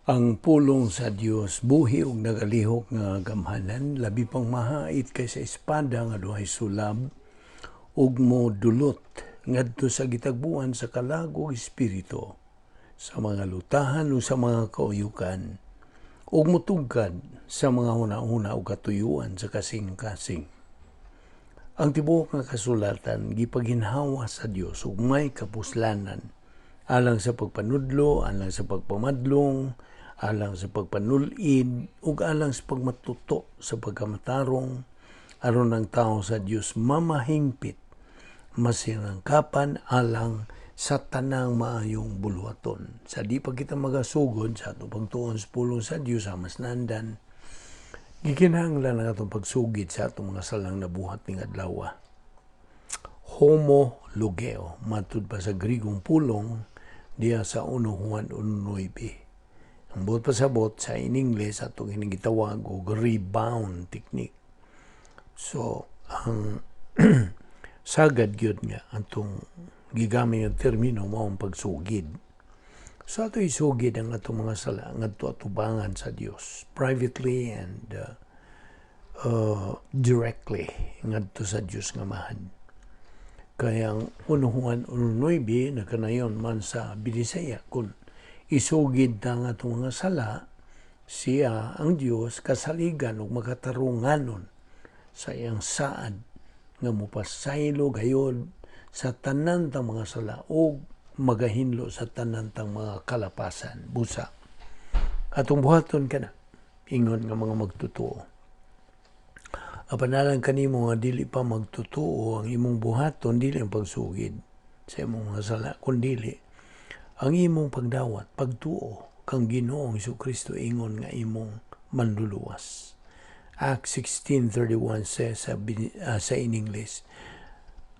Ang pulong sa Dios buhi ug nagalihok nga gamhanan, labi pang mahait kaysa espada nga duhay sulab, ug modulot ngadto sa gitagbuan sa kalag ug espiritu, sa mga lutahan ug sa mga kauyukan, ug motugkad sa mga huna-huna ug katuyuan sa kasing-kasing. Ang tibuok nga kasulatan gipaginhawa sa Dios ug may kapuslanan alang sa pagpanudlo, alang sa pagpamadlong, alang sa pagpanulid, ug alang sa pagmatuto sa pagkamatarong, aron ang tao sa Dios mamahingpit, masinangkapan alang sa tanang maayong buluhaton. Sa di pa kita magasugod sa atong pagtuon sa pulong sa Dios amas nandan, gikinahanglan ang atong pagsugid sa atong mga salang nabuhat ning adlaw. Homo logeo, matud pa sa Grigong pulong diya sa 1 Juan 1:9. Ang buot pasabot sa in English atong gitawag og rebound technique. So ang sagad gyud nga atong gigamit nga termino mao ang pagsugid. So ato isugid ang atong mga sala ngadto atubangan sa Dios privately and directly ngadto sa Dios nga Amahan. Kaya ang 1 Juan 1:9 nakanayon man sa Binisaya, kung isugid ta ang atong mga sala, siya ang Dios kasaligan ug makatarunganon sa iyang saad nga mopasaylo gayod sa tanan tang mga sala ug magahinlo sa tanan tang mga kalapasan. Busa atong buhaton kana ingon nga mga magtotoo. Apan alang kanimo nga dili pa magtotoo, ang imong buhaton dili ang pagsugid sa imong mga sala, kundili ang imong pagdawat, pagtuo kang Ginoong Kristo ingon nga imong manluluwas. Acts 16:31 says sa in English,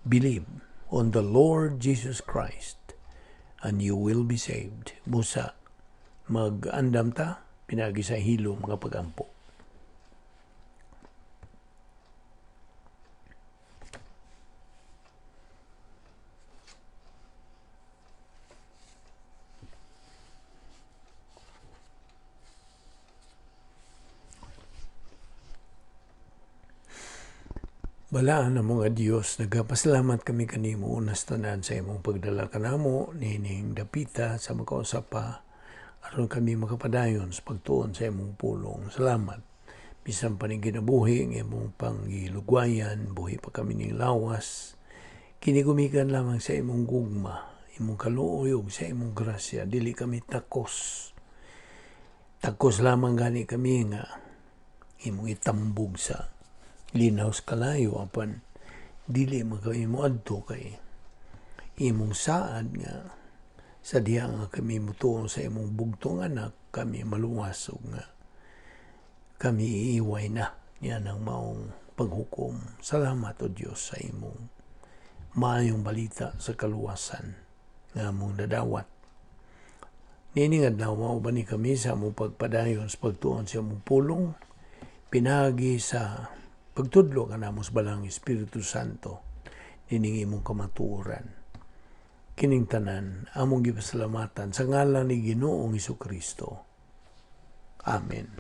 "Believe on the Lord Jesus Christ and you will be saved." Busa mag-andam ta pinagi sa hilom nga pagampo. Balaan na mga Dios, nagapasalamat kami kanimo unas tanan sa imong pagdala kanamo nining dapita sa makausap pa aron kami makapadayon sa pagtuon sa imong pulong. Salamat. Bisan pa ning kinabuhi ang imong panggilugwayan, buhi pa kami ning lawas. Kini gumikan lamang sa imong gugma, imong kaluoy ug sa imong grasya, dili kami takos. Takos lamang gani kami nga imong itambog sa linaw sa kalayo, apan dili man kami moadto kay imong saad nga sa diha nga kami mutuo sa imong bugtong anak, kami maluwas ug nga kami iiway na niya ng maong paghukom. Salamat, O Dios, sa imong maayong balita sa kaluwasan nga among nadawat. Niining adlaw, mauban ni kami sa among pagpadayon sa pagtuon sa imong pulong pinaagi sa pagtudlo kanamo sa Balaang Espiritu Santo nining imong kamatuoran. Kining tanan among gipasalamatan sa ngalan ni Ginoong Kristo. Amen.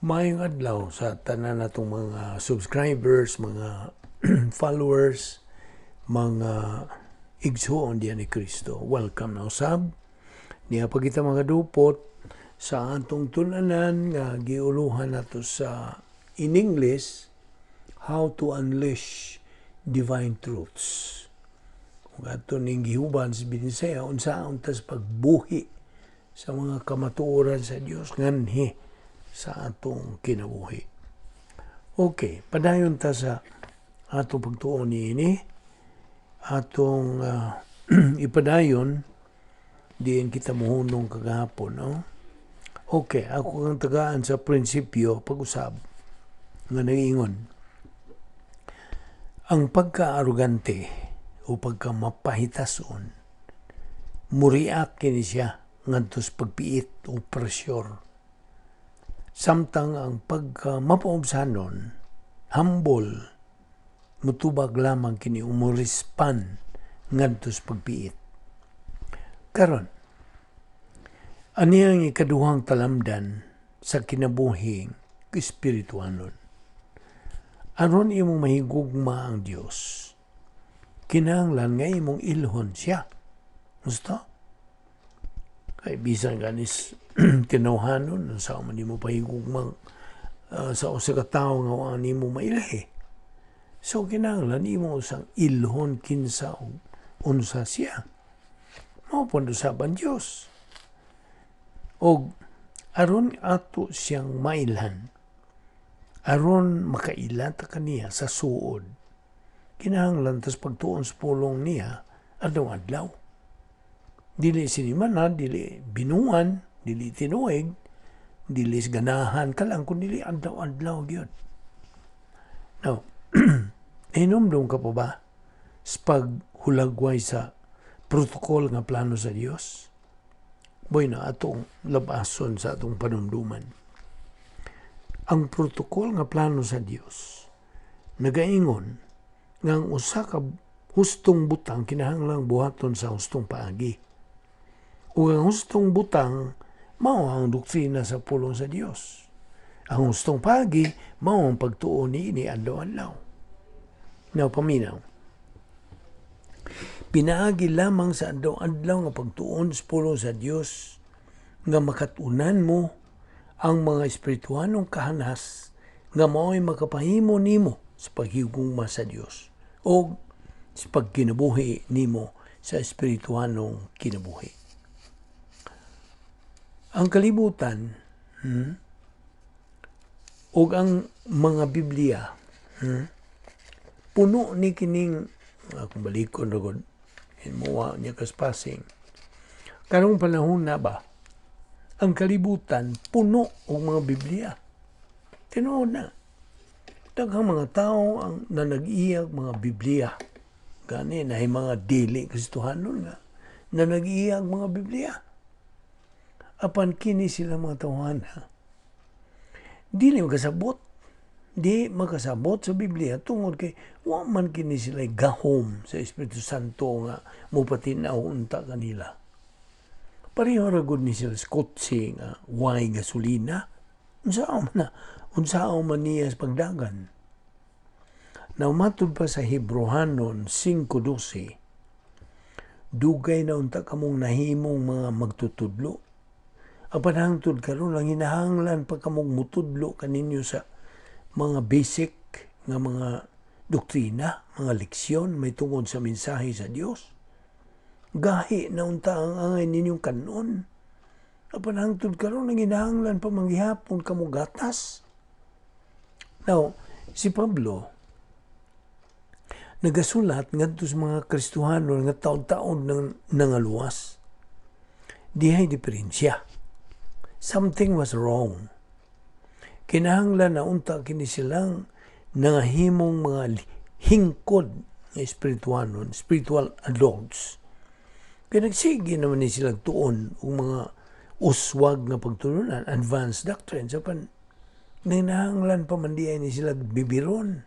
Maayong adlaw sa tanan natong mga subscribers, mga followers, mga igsuon diyan ni Kristo. Welcome na usab. Niya pa kita mga dupot sa atong tun-anan nga giuluhan nato sa in English, How to Unleash Divine Truths. Kung ato ning gihuban sa Binisaya, unsaon tas pagbuhi sa mga kamatuoran sa Dios nganhi sa atong kinabuhi. Okay, padayon ta sa atong pagtuon niini. Atong ipadayon diin kita mohunong kagahapon, no? Okay, ako kang tagaan sa prinsipyo pag-usab nga nag-ingon. Ang pagka-arugante o pagka-mapahitason, muriak kini siya ngadto sa pagpiit o pressure. Samtang ang pagka-mapaubsanon, humble, mutubag lamang kini umurispan ngadto sa pagpiit. Karon, Ani ang ikaduhang talamdan sa kinabuhing espirituanon. Aron imong mahigugma ang Dios, kinahanglan nga imong ilhon siya. Gusto? Kay bisan ganis tinawhanon, sa man nimo pahigugma sa usa ka tawo nga wa nimo mailhi. So kinahanglan imo usang ilhon kinsa ug unsa siya. Mao pud usab ang Dios. Og aron ato siyang mailhan, aron makaila ta kaniya sa suod, kinahanglan tas pagtuon sa pulong niya adlaw-adlaw. Dili sinimana, dili binuan, dili tinuig, dili ganahan ka lang, kun dili adlaw-adlaw gyud. Now, hinumdum ka pa ba sa paghulagway sa protocol nga plano sa Dios? Boy na atong labason sa atong panumduman. Ang protocol nga plano sa Dios nagaingon nga ang usa ka hustong butang kinahanglang buhaton sa hustong paagi. Ug ang hustong butang mao ang doktrina sa pulong sa Dios. Ang hustong paagi mao ang pagtuo niini adlaw-adlaw. Now, paminaw. Pinaagi lamang sa adlaw-adlaw nga pagtuon sa pulong sa Dios nga makatunan mo ang mga espirituanong kahanas nga mao'y makapahimo nimo sa paghigugma sa Dios o sa pagkinabuhi nimo sa espirituanong kinabuhi. Ang kalibutan ug ang mga Biblia puno ni kining akong balikon ra gud muwa niya kaspasing. Karong panahon na ba, ang kalibutan puno og mga Biblia. Tinuod na. Daghang mga tao ang na nag-iyag mga Biblia. Gani na mga dili Kristohanon nga na nag-iyag mga Biblia. Apan kini sila mga tawhana, dili makasabot. Di makasabot sa Biblia tungod kay wa man kini sila gahom sa Espiritu Santo nga mupatinaw unta kanila. Pareho ra gud ni sila sa kotse nga way gasolina. Unsaon man na, unsaon man niya sa pagdagan? Now, matud pa sa Hebrohanon 5:12, dugay na unta kamong nahimong mga magtutudlo. Apan hangtod karon lang hinahanglan pa kamong mutudlo kaninyo sa mga basic nga mga doktrina, mga leksyon may tungod sa mensahe sa Dios. Gahi na unta ang angay ninyong kanon. Apan hangtod karon ang hinahanglan pa manggihapon kamo gatas. Now, si Pablo nagasulat ngadto sa mga Kristohano nga taon-taon nang nangaluwas. Dihay diferensya. Something was wrong. Kinahanglan na unta kini silang nangahimong mga hingkod nga espirituanon, spiritual adults. Kaya nagsige naman ni sila tuon og mga uswag nga pagtulunan, advanced doctrines, apan nanahanglan pa man di ay ni sila bibiron.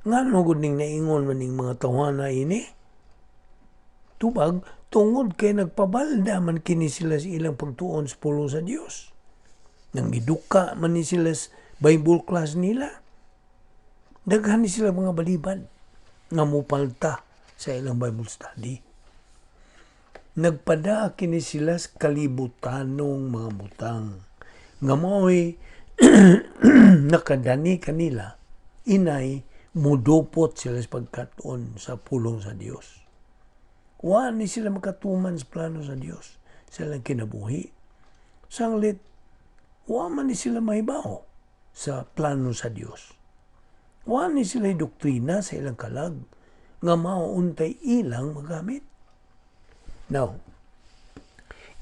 Ngano gud ning naingon man ning mga tawhana ini? Tubag, tungod kay nagpabalda man kini sila sa ilang pagtuon sa pulong sa Dios. Nang giduka man ni sila sa Bible class nila. Daghan ni sila mga balibad nga mupalta sa ilang Bible study. Nagpada kini sila sa kalibutanong mga butang nga mao'y nakadani kanila inay mudupot sila sa pagkatuon sa pulong sa Dios. Wa ni sila makatuman sa plano sa Dios sa ilang kinabuhi. Sanglit, wa man ni sila mahibaw sa plano sa Dios. Wa ni sila doktrina sa ilang kalag nga mauuntay ilang magamit. Now,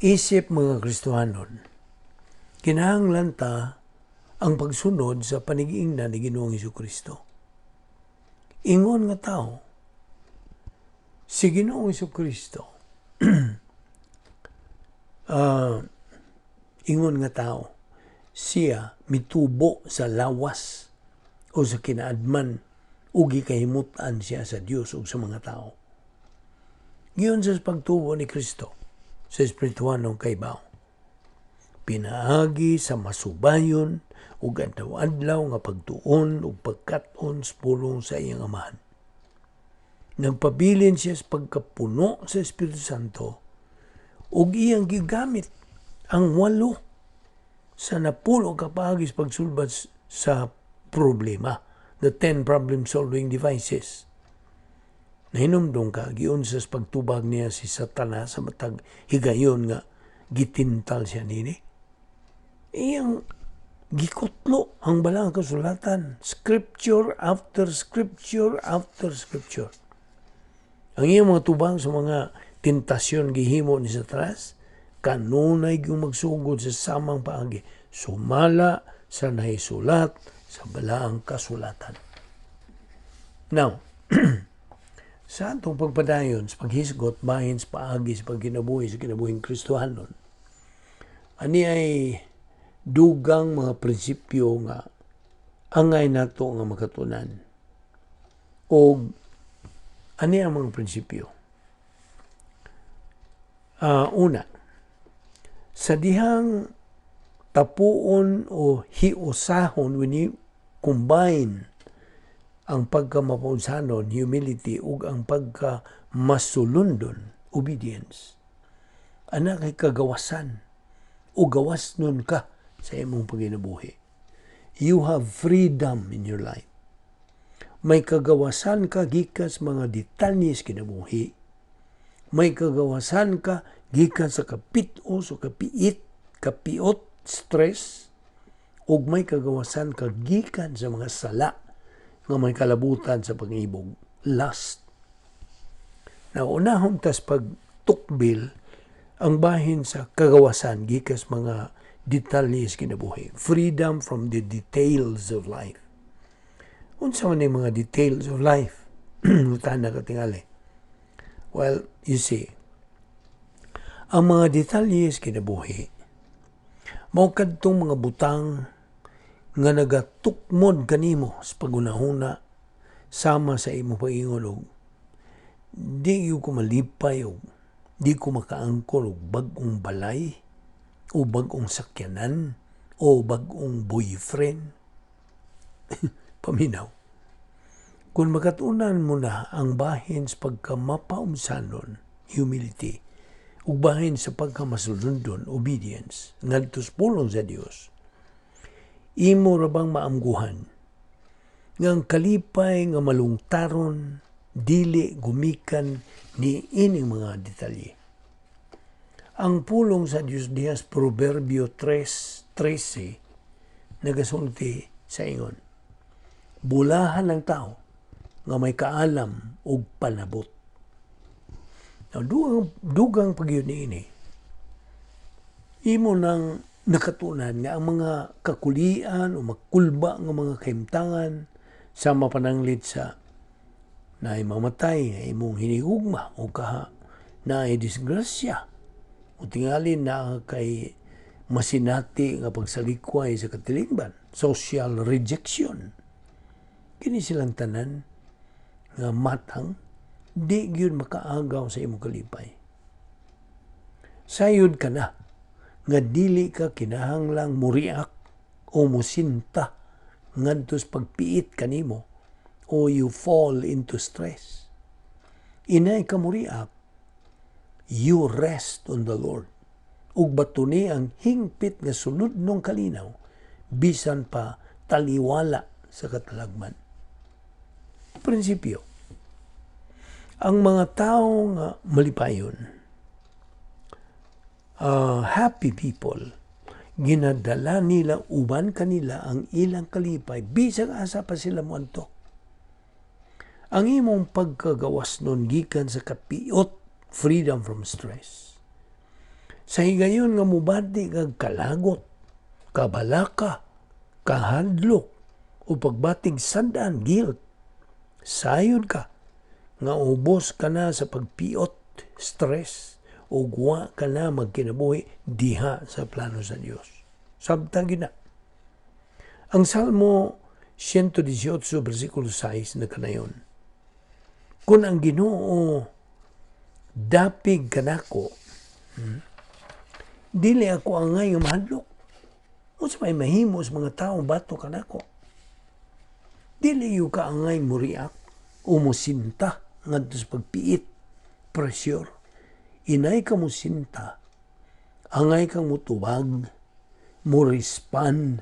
isip mga Kristohanon, kinahanglan ta ang pagsunod sa panigiingnan ni Ginoong Kristo. Ingon nga tao, si Ginoong Kristo, ingon nga tao, siya mitubo sa lawas o sa kinaadman ug gikahimutan siya sa Dios ug sa mga tao. Giyon sa pagtubo ni Kristo sa espirituanong kaibaw. Pinaagi sa masubayon ug adlaw-adlaw nga pagtuon ug pagkat-on sa pulong sa iyang Amahan. Nagpabilin siya sa pagkapuno sa Espiritu Santo ug iyang gigamit ang 8 sa 10 ka paagi sa pagsulbad sa problema, the 10 problem-solving devices. Nahinumdong ka, giunsa sa pagtubag niya si Satanas sa matag higayon nga gitintal siya nini. Iyang gikutlo ang Balaang Kasulatan. Scripture after scripture after scripture. Ang iyang mga tubang sa mga tentasyon gihimo ni Satanas, kanunay gyud magsugod sa samang paagi, sumala sa nahisulat sa Balaang Kasulatan. Now, sa atong pagpadayon sa paghisgot bahin sa paagi sa pagkinabuhi sa kinabuhing Kristohanon, ani ay dugang mga prinsipyo nga angay nato nga makatunan. O ani ang mga prinsipyo? Una, sa dihang tapuon o hiusahon, when you combine ang pagkamapaunsanon, humility, ug ang pagkamasulundon, obedience. Ana kay kagawasan o gawas nun ka sa imong paginabuhi. You have freedom in your life. May kagawasan ka gikan sa mga detalye sa kinabuhi. May kagawasan ka gikan sa kapit-os o kapiit, kapiot, stress, ug may kagawasan ka gikan sa mga sala nga may kalabutan sa pang-ibog, lust. Now, unahon tas pagtukbil ang bahin sa kagawasan gikan sa mga detalye sa kinabuhi. Freedom from the details of life. Unsa man yung mga details of life? Ngutana ka tingali. Well, you see, ang mga detalye sa kinabuhi mao kadtong mga butang nga nagatukmod kanimo sa pagunahuna, sama sa imo pag-ingon og di gyud ko malipay og di ko makaangkon og bag-ong balay o bag-ong sakyanan o bag-ong boyfriend. Paminaw. Kung makatunan mo na ang bahin sa pagkamapaumsanon, humility, ug bahin sa pagkamasulundon, obedience, ngadto sa pulong sa Dios, imo ra bang maamguhan nga ang kalipay nga malungtaron dili gumikan ni ining mga detalye? Ang pulong sa Dios diha sa Proverbio 3:13 nagasulti sa ingon, "Bulahan ang tao nga may kaalam ug panabot." Now, dugang pagyud niini, imo nang nakatunan nga ang mga kakulian o makulba nga mga kahimtangan sa mapananglit sa naay mamatay nga imong hinigugma o kaha naay disgrasya o tingali na kay masinati nga pagsalikway sa katilingban, social rejection, kini silang tanan nga matang di gyud makaagaw sa imong kalipay. Sayod ka na nga dili ka kinahanglang muriak o musinta ngadto sa pagpiit kanimo o you fall into stress. Inay ka muriak, you rest on the Lord. Ug batuni ang hingpit nga suludnong kalinaw bisan pa taliwala sa katalagman. Prinsipyo, ang mga tao nga malipayon, happy people, ginadala nila uban kanila ang ilang kalipay bisag asa pa sila moadto. Ang imong pagkagawas nun gikan sa kapiot, freedom from stress. Sa higayon nga mubati kag kalagot, kabalaka, kahadlok, o pagbatig sad-an, guilt, sayod ka nga ubos ka na sa pagpiot, stress, ug wa ka na magkinabuhi diha sa plano sa Dios. Sabta gina. Ang Salmo 118 versikulo 6 nagkanayon, "Kung ang Ginoo dapig kanako, Dili ako angay nga mahadlok. Unsa may mahimo sa mga tao batok kanako? Dili gyud ka angay mo react o mo sinta ngadto sa pagpiit, pressure. Inay ka mo sinta, angay kang mutubag, mo respond,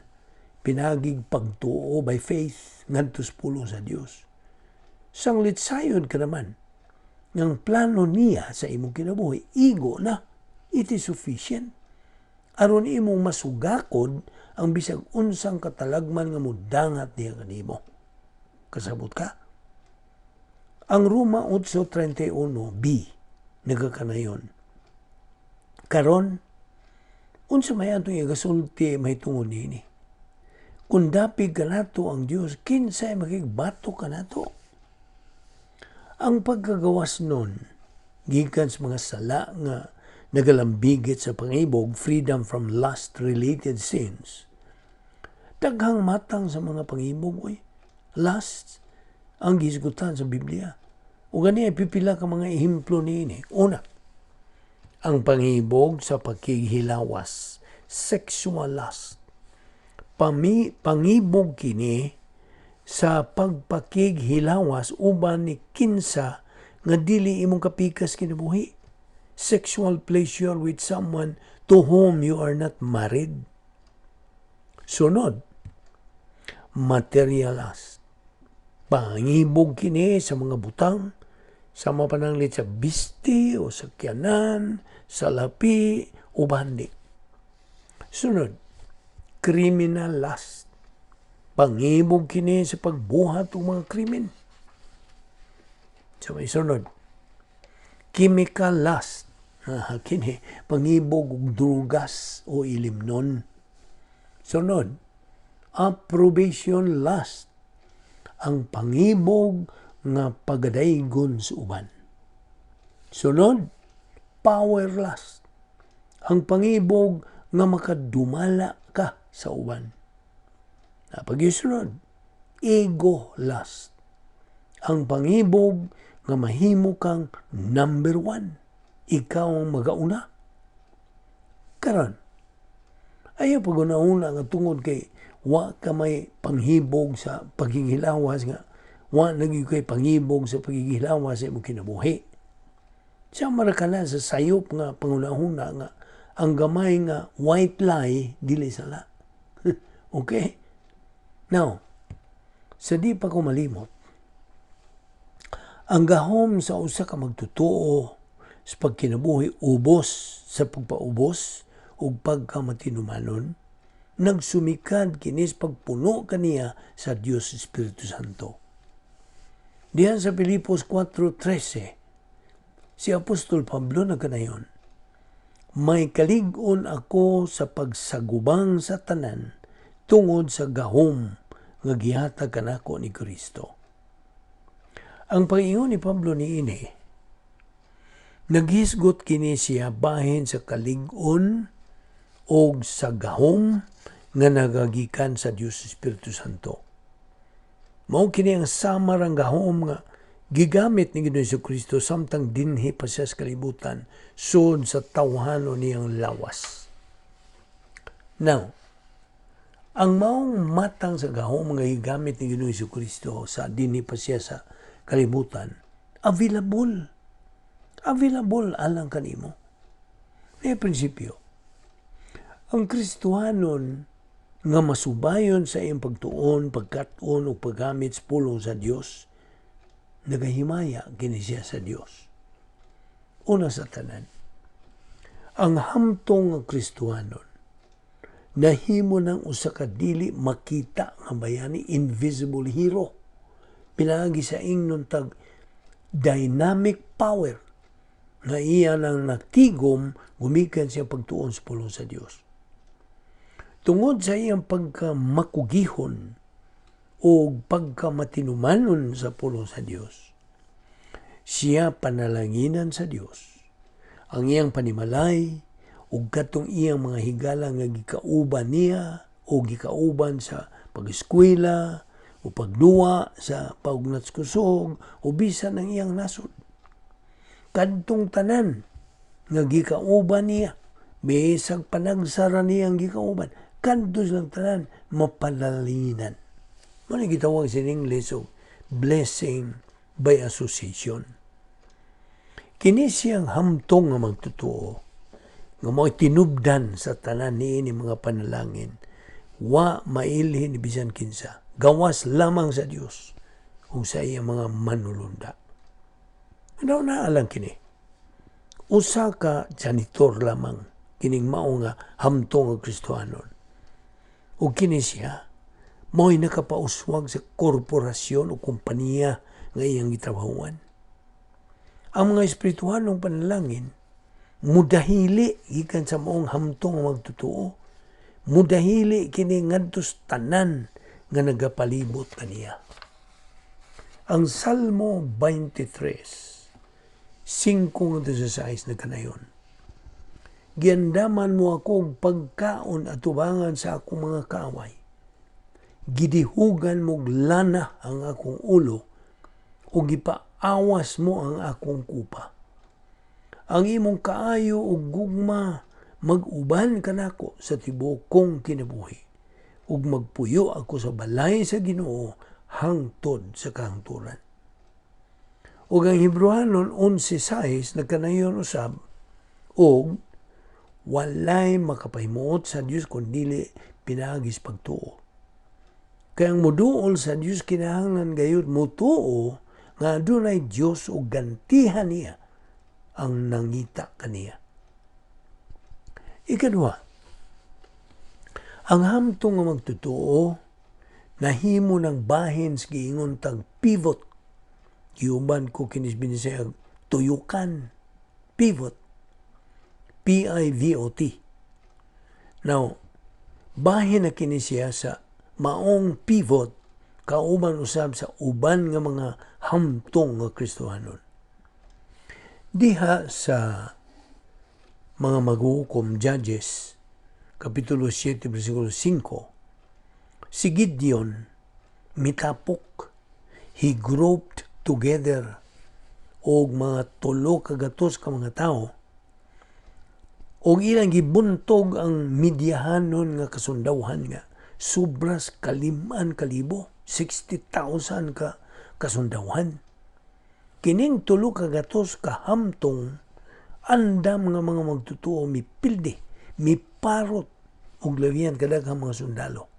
pinagig pagtuo, by faith, ngadto sa pulong sa Dios. Sanglit sayod ka naman, ng plano niya sa imong kinabuhi, igo na, it is sufficient. Aron imong masugakod ang bisag unsang katalagman nga mudangat niya kanimo. Kasabot ka? Ang Roma 8.31b nagakanayon. Karon, unsa may atong igasulti mahitungod niini? Kung dapig kanato ang Dios, kinsay makigbatok kanato? Ang pagkagawas nun, gikan sa mga sala nga nagalambigit sa pangibog, freedom from lust-related sins. Daghang matang sa mga pangibog, oy. Lust, ang gihisgutan sa Biblia. O gani ay pipila ka mga ehemplo niini. Una, ang pangibog sa pagkighilawas, sexual lust. Pangibog kini sa pagpakighilawas uban ni kinsa nga dili imong kapikas kinabuhi. Sexual pleasure with someone to whom you are not married. Sunod, material lust. Pangibog kini sa mga butang, sa mga pananglit sa bisti o sa kyanan, sa lapi o bandi. Sunod, criminal lust. Pangibog kini sa pagbuhat og mga krimen. Sa may sunod, chemical lust. Kini, pangibog og drugas o ilimnon. Sunod, approbation lust. Ang pangibog nga pagadaygon sa uban. Sunod, power lust. Ang pangibog nga makadumala ka sa uban. Pagsunod, ego lust. Ang pangibog nga mahimo kang number one. Ikaw ang magauna. Karon, ayaw pag-una-una nga tungod kay wa ka may panghibog sa paghihilawas nga wa na kay pangibog sa paghihilawas sa imong kinabuhi. Sama ra ka na sa sayop nga pangunahuna nga ang gamay nga white lie dili sala. Okay? Now, sa di pa ko malimot, ang gahom sa usa ka magtotoo sa pagkinabuhi ubos sa pagpaubos ug pagkamatinumanon, nagsumikad kini sa pagpuno kaniya sa Dios Espiritu Santo. Diyan sa Filipos 4.13, si Apostol Pablo nagkanayon, "May kalig-on ako sa pagsagubang sa tanan tungod sa gahom nga gihatag kanako ni Kristo." Ang pag-ingon ni Pablo niini, naghisgot kini siya bahin sa kalig-on o sa gahom nga nagagikan sa Dios Espiritu Santo. Mao kini ang samar ang gahom nga gigamit ni Ginoong Kristo samtang dinhi pa siya sa kalibutan sud sa tawhano niyang lawas. Now, ang maong matang sa gahom nga gigamit ni Ginoong Kristo sa dinhi pa siya sa kalibutan, available. Available alang kanimo. May prinsipyo. Ang Kristohanon nga masubayon sa iyang pagtuon, pagkat-on o paggamit sa pulong sa Dios, nagahimaya kini siya sa Dios. Una sa tanan, ang hamtong nga Kristohanon nahimo ng usa ka dili makita nga bayani, invisible hero. Pinaagi sa ingnon tag dynamic power nga iya nang natigom gumikan siya pagtuon sa pulong sa Dios. Tungod sa iyang pagkamakugihon o pagkamatinumanon sa pulong sa Dios, siya panalanginan sa Dios. Ang iyang panimalay ug katong iyang mga higala nga gikauban niya o gikauban sa pag-eskwela o pagduwa sa paugnat kusog o bisan ang iyang nasod. Kadtong tanan nga gikauban niya Bisag panagsara niyang gikauban, kadto silang tanan mapanalangin. Mao ni gitawag sa English og blessing by association. Kini siyang hamtong nga magtotoo nga mo'y tinubdan sa tanan niini mga panalangin. Wa mailhin ni bisan kinsa. Gawas lamang sa Dios ug sa iyang mga manulunda. Ano na alang kini? Usa ka janitor lamang kining mao nga hamtong nga Kristohanon. Ug kini siya mo'y nakapauswag sa korporasyon o kompanya nga iyang gitrabahuan. Ang mga espirituhanong panalangin mudahili gikan sa maong hamtong nga magtotoo. Mudahili kini ngadto sa tanan nga nagapalibot kaniya. Ang Salmo 23, 5 ngadto sa 6 nagkanayon. "Giandaman mo ako og pagkaon atubangan sa akong mga kaaway. Gidihugan mo lana ang akong ulo ug gipaawas mo ang akong kupa. Ang imong kaayo ug gugma mag-uban kanako sa tibuok kong kinabuhi ug magpuyo ako sa balay sa Ginoo hangtod sa kahangturan." Ug ang Hebreohanon 11:6 nagkanayon usab og walay makapahimuot sa Dios kun dili pinaagi sa pagtuo. Kaya ang muduol sa Dios kinahanglan gayud mutuo nga adunay Dios ug gantihan niya ang nangita kaniya. Ikaduha, ang hamtong nga magtotoo nahimo ng bahin sa giingon tag pivot. Giuban ko kinis Binisaya tuyukan. Pivot. Pivot. Now, bahin na kini siya sa maong pivot kauban usab sa uban nga mga hamtong nga Kristohanon. Diha sa mga Maghuhukom, Judges, Kapitulo 7, versikulo 5, si Gideon mitapok, he grouped together og mga 300 ka mga tawo og ilang gibuntog ang Midyahanon nga kasundawhan nga sobras kaliman kalibo, 60,000 ka kasundawhan. Kining 300 ka hamtong andam nga mga magtutuo mipildi, miparot og labihan kadaghang mga sundalo.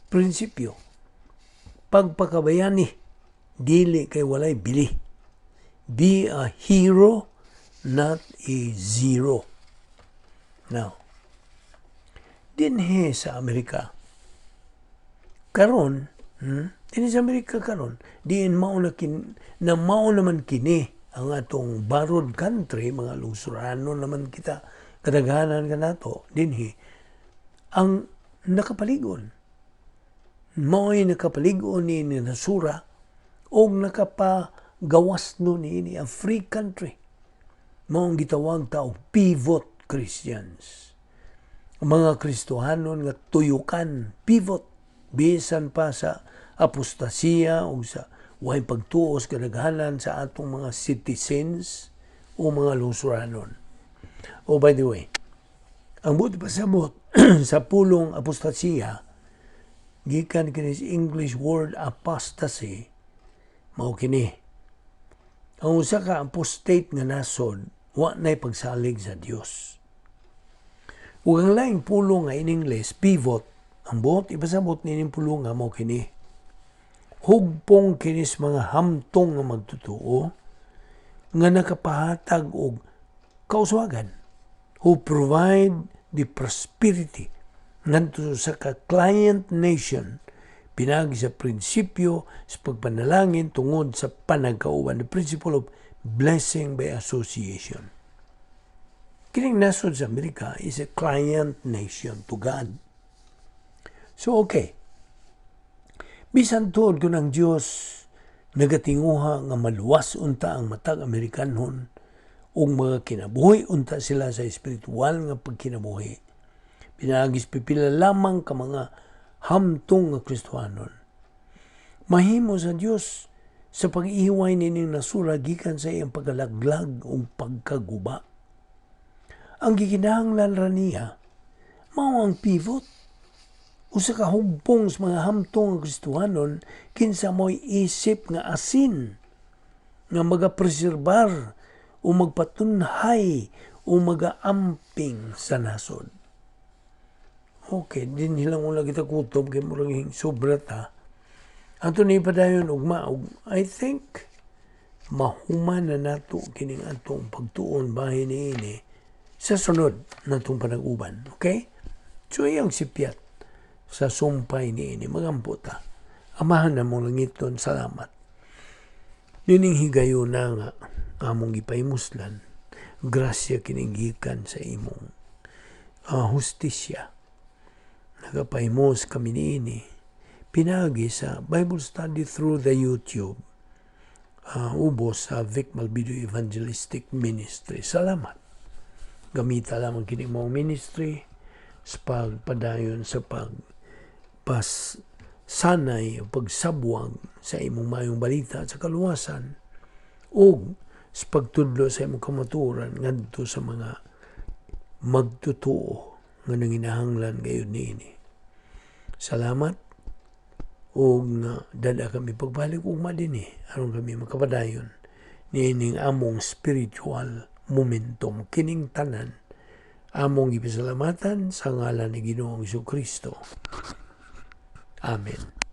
Prinsipyo, pagpakabayani, dili kay walay bili. Be a hero, not a zero. Now, dinhi sa Amerika, karon, dinhi sa Amerika karon, diin mao na kin, na mao naman kini ang atong borrowed country, mga lungsurano naman kita, kadaghanan kanato, dinhi, ang nakapaligon. Mao'y nakapaligon ni nasura o nakapagawas no ni a free country. Maong gitawag ta og pivot Christians. Ang mga Kristohanon nga tuyukan, pivot, bisan pa sa apostasiya o sa way pagtuos kadaghanan sa atong mga citizens o mga lungsuranon. Oh, by the way, ang buot pasabot sa pulong apostasiya, gikan kini sa English word apostasy, mao kini. Ang usa ka apostate nga nasod, wa na'y pagsalig sa Dios. Ug ang laing pulong nga in English, pivot, ang buot ipasabot nining pulong nga mao kini. Hugpong kinis mga hamtong nga magtotoo nga nakapahatag og kauswagan, who provide the prosperity ngadto sa ka client nation pinaagi sa prinsipyo sa pagpanalangin tungod sa panagkauban, the principle of blessing by association. Kining nasod sa Amerika is a client nation to God. So okay, bisan tuod kung ang Dios nagatinguha nga maluwas unta ang matag Amerikanon ug mga kinabuhi unta sila sa espiritual nga pagkinabuhi pinaagi sa pipila lamang ka mga hamtong nga Kristohanon. Mahimo sa Dios sa pag-iway nining nasura gikan sa iyang pagkalaglag ug pagkaguba. Ang gikinahanglan ra niya mao ang pivot, usa ka hugpong sa mga hamtong nga Kristohanon kinsa mo'y isip nga asin nga magapreserbar o magpatunhay o magaamping sa nasod. Okay, din hilang ula kita kutob kay murag sobra ta. Ato ni padayon ugma og I think mahuman na nato kining atong pagtuon bahin niini sa sunod natong panag-uban. Okay? So iyang sipyat sa sumpay niini, magampo ta. Amahan namong langiton, salamat. Nining higayuna nga among gipahimuslan, grasya kining gikan sa imong hustisya. Nagapahimos kami niini pinagi sa Bible study through the YouTube ubos sa Vic Malvido Evangelistic Ministry. Salamat. Gamita lamang kini mong ministry sa pagpadayon sa pag pas sanay o pagsabwag sa imong mayong balita at sa kaluwasan ug sa pagtudlo sa imong kamatuoran ngadto sa mga magtotoo nga nanginahanglan gayud niini. Salamat ug dada kami pagbalik ugma dinhi aron kami makapadayon niining among spiritual momentum. Kining tanan among gipasalamatan sa ngalan ni Ginoong Kristo. Amen.